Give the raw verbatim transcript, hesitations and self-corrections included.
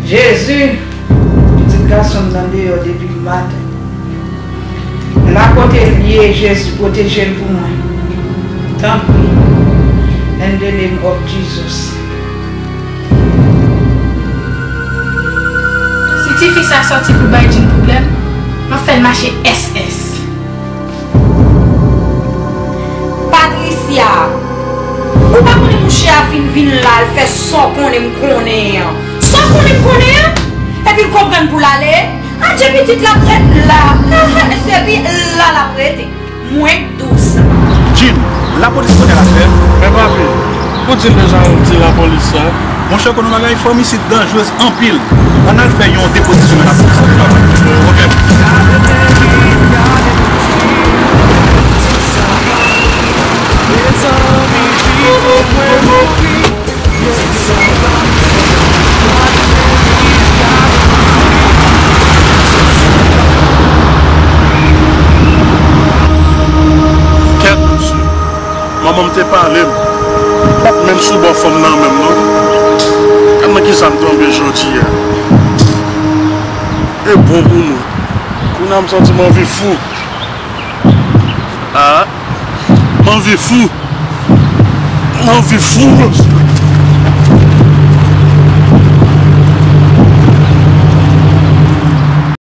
Jezi, pitit gason m nan deyò depi maten. La kote l ye, Jezi, pwoteje l pou mwen. Tanpri. In the name of Jesus. Si tifi sa sòti pou bay Jim pwoblèm, m ap fè l mache S S. Patricia, ou pa konnen mouche a fin vin la, l fè sa w konnen m konnen an. Sa w konnen m konnen an? Epi l konprann pou l ale? Adje pitit la ap ret la. Epi la l ap rete. Mwen k di w sa. Jim, lapolis konnen l ap fè. Men papi, ou di m deja ou di lapolis sa. Monchè, konnen bagay fanm isit danjrez anpil. Ann al fè yon depozisyonman lapolis. Ok. Kèt, mesye. Manman m te pale m. M pa t menm sou bò fanm nan menm, non. Gad nan kisa m tonbe jodi a. E bon pou nou. Kounye a m santi m anvi fou. Ah, m anvi fou. M anvi fou, mesye.